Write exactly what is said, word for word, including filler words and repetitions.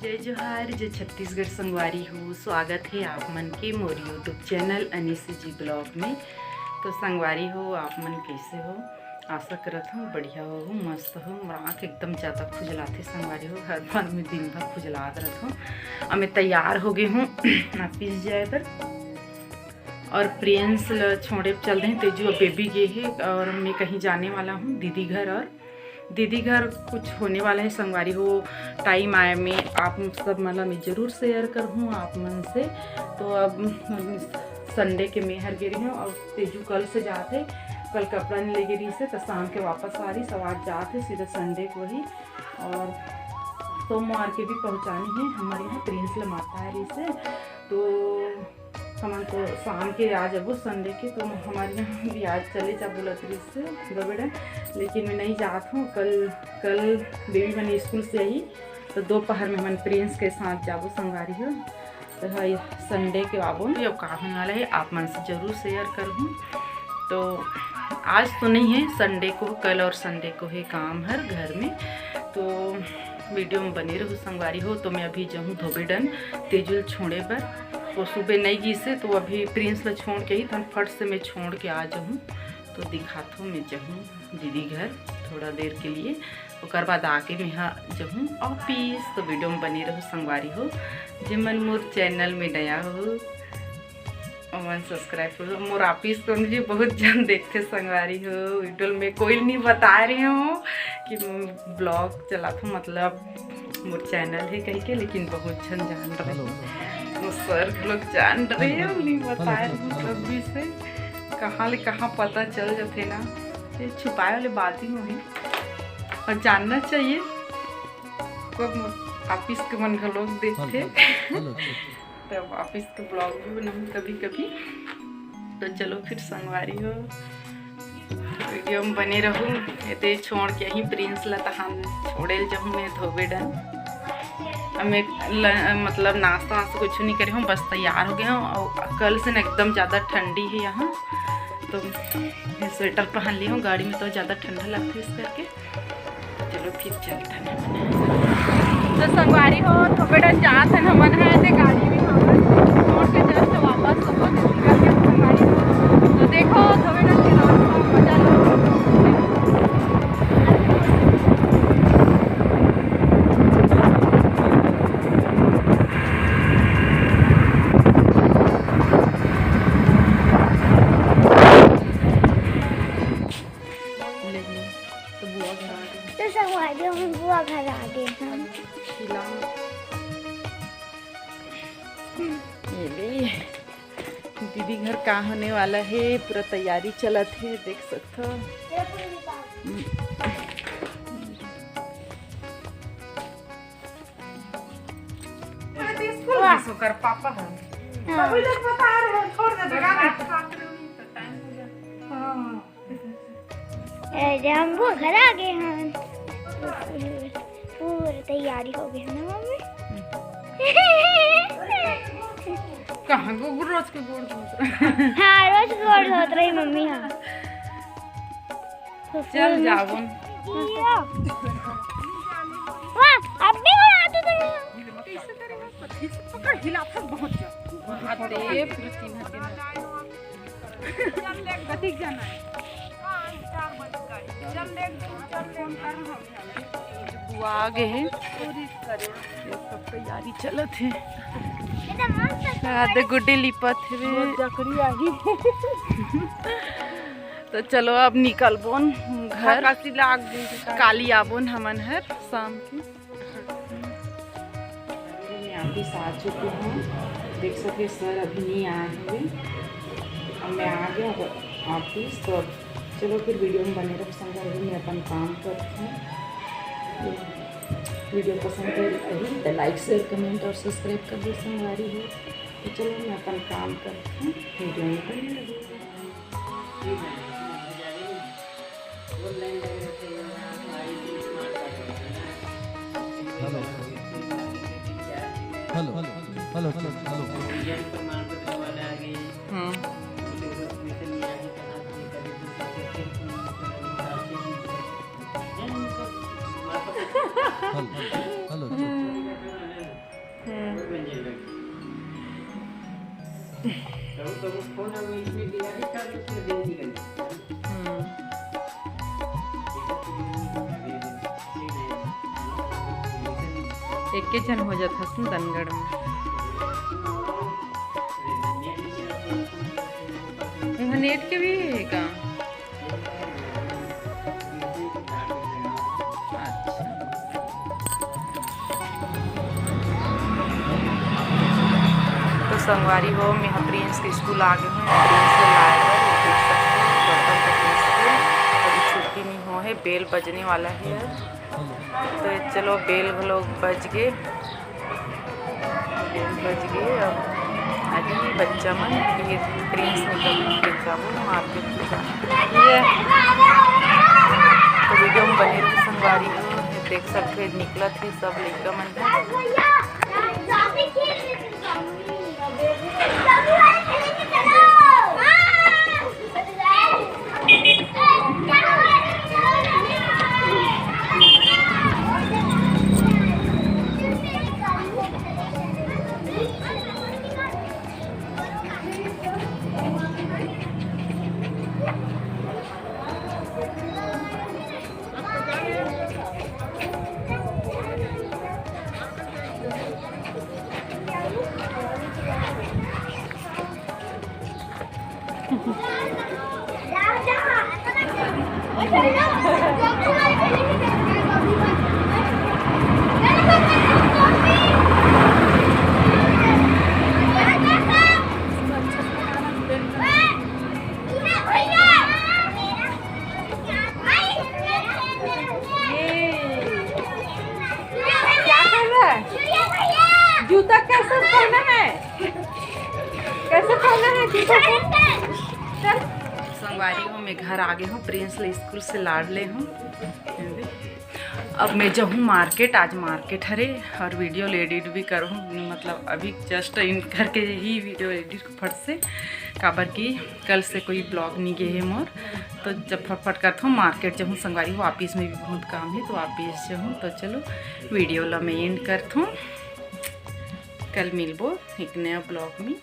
जय जोहार, जय छत्तीसगढ़ संगवारी हो, स्वागत हे आप मन के मोर YouTube चैनल अनिस जी ब्लॉग में। तो संगवारी हो, आप मन कैसे हो? आशा करत हूँ बढ़िया हो, मस्त हो। मोर आँख एकदम ज़्यादा खुजलाथे संगवारी हो, हर बार मैं दिन भर खुजलात रहत हूँ। अब मैं तैयार हो गई हूँ ऑफिस जाए बर। और प्रिंस ल छोड़े चल रहे हैं, तेजू अब बेबी गे हे और मैं कहीं जाने वाला हूँ दीदी घर। और दीदी घर कुछ होने वाला है संगवारी हो, टाइम आए में आप सब मन ला मैं जरूर शेयर करहूँ आप मन से। तो अब संडे के मेहर गे रही हूँ और तेजू कल से जाते, कल कपड़ा नहीं लेगे रही से तो शाम के वापस आ रही, सवार जाते सीधा संडे को ही। और सोमवार के भी पहुँचानी है हमारे यहाँ प्रिंस ल माता है रही से, तो हमन तो शाम के आ जाबो संडे के, तो हमारे यहाँ भी आज चले जा बोलत रहिस दबेड़न, लेकिन मैं नहीं जात हूँ। कल, कल बेबी मन स्कूल से आई तो दोपहर में हमन प्रिंस के साथ जाबो संगवारी हो। तो हाँ, ये संडे के आबो न, अब का होने वाला है आप मन से जरूर शेयर करहूँ। तो आज तो नहीं है, संडे को, कल और संडे को है काम हर घर में। तो वीडियो में बने रहू संगवारी हो। तो मैं अभी जाहूँ धोबीडन तेजू ल छोड़े बर। वो सुबह नहीं गिसे तो अभी प्रिंस ल छोड़ के ही तहन फट से मैं छोड़ के आ जाहूँ। तो दिखात हूँ मैं जाहूँ दीदी घर थोड़ा देर के लिए, ओकर बाद आके मैं हा जाहूँ ऑफिस। तो वीडियो में बने रहू संगवारी हो। जे मन मोर चैनल में नया हो ओमन सब्सक्राइब करो। मोर ऑफिस तो मुझे बहुत जन देखते संगवारी हो, वीडियो में कोई नहीं बता रहे हो कि ब्लॉग चलात हूँ, मतलब मोर चैनल है कह के, लेकिन बहुत जन जान रहे हो। मोर सर लोग जान रहे हो, नहीं बता रहे हो कभी से, कहाँ ले कहाँ पता चल जाते ना, ये छुपाए वाले बात ही नहीं। और जानना चाहिए, कब ऑफिस के मन घलोक देखते। तब ऑफिस के ब्लॉग भी बनाऊँ कभी कभी। तो चलो फिर संगवारी हो, वीडियो में बने रहू। एते छोड़ के ही प्रिंस ला तहान छोड़े ल जाहूँ मैं धोबेडन। अब मैं ल-, मतलब नाश्ता वास्ता कुछ नहीं करे हूँ, बस तैयार हो गए हूँ। और कल से ना एकदम ज़्यादा ठंडी है यहाँ, तो मैं स्वेटर पहन ली हूँ। गाड़ी में तो ज़्यादा ठंडा लगता है इस करके। चलो फिर चलता है। तो संगवारी हो, थोबेडन जात हन हमन ह, ते गाड़ी में हमन छोड़ के जस्ट वापस होबो, जल्दी करके संगवारी हो। तो देखो, थोबेडन के रास्ता मजा लो। तो बुआ घर आ गए। तो संगवारी हो, हम बुआ घर आ गए हैं। खिला। ये ले। दीदी घर का होने वाला है, पूरा तैयारी चलत है, देख सकते हो। स्कूल वाह। में सोकर पापा है। हाँ। अभी लोग बता रहे हैं, छोड़ दे, बेटा, रात खाते रहोगी तो टाइम हो जाए। हाँ। ए, जे हम वो घर आ गए हैं। पूरी तैयारी हो गई है ना मम्मी? कहाँ गुगु रोज के गोड़ धोत रहे? हाँ, रोज गोड़ धोत रही मम्मी, हाँ। चल जाओ। वाह, अब भी बना दो तुम। कैसे करेगा? पकड़, हिला, बहुत जा। अरे, पूरे तीन हाथ, तीन हाथ। चल देख, गतिक जाना है। चल देख, चल देख। बुआ आ गए हैं। ये सब तैयारी चलत है। आधे गुड्डी लिपत है। जकड़ी आही। तो चलो अब निकलबोन घर। काली आबोन हमन हर शाम की। मैं ऑफिस आ चुकी हूँ। देख सके सर अभी नहीं आए हुए। अब मैं आ गया ऑफिस। तो चलो फिर वीडियो में बने रहो संगवारी हो, मैं अपन काम करती हूँ। वीडियो पसंद आई तो लाइक, शेयर, कमेंट और सब्सक्राइब कर दो संगवारी हो। तो चलो मैं अपन काम करती हूँ, वीडियो में बने रहो। हेलो। हेलो। हेलो। हेलो। हाँ। हेलो। हेलो। फोन अब इसमें डिलीट कर दो, उसमें दे दी गई। हम्म। एके झन हो जात हस न दनगढ़ में। उहाँ नेट के भी हे का? अच्छा। तो संगवारी हो, मेहा प्रिंस के स्कूल आ गे हूँ। प्रिंस ला लाए बर, देख सकते हो, गौतम पब्लिक स्कूल। अभी छुट्टी नहीं हो है, बेल बजने वाला है। तो चलो, बेल घलो बज गे, बेल बज गे। अब अभी बच्चा मन, ये प्रिंस निकल के जाबो मार्केट में जाना। ये तो वीडियो में बने रहो संगवारी हो, देख सकते हो, निकलत हे सब लइका मन। क्या कर रहा है? जूता कैसे पहना है? कैसे पहना है जूता को? चल। संगवारी हो, मैं घर आ गे हूँ, प्रिंस ला स्कूल से लाड़ ले हूँ। अब मैं जाहूँ मार्केट, आज मार्केट हरे और वीडियो ल एडिट भी करहूँ, मतलब अभी just इन करके ही वीडियो एडिट फट से, काबर कि कल से कोई ब्लॉग नहीं गे हे मोर। तो जब फटफट करत हूँ मार्केट जाहूँ संगवारी हो, ऑफिस में भी बहुत काम है, तो ऑफिस जाहूँ। तो चलो वीडियो ला मैं एंड करत हूँ, कल मिलबो एक नया ब्लॉग में।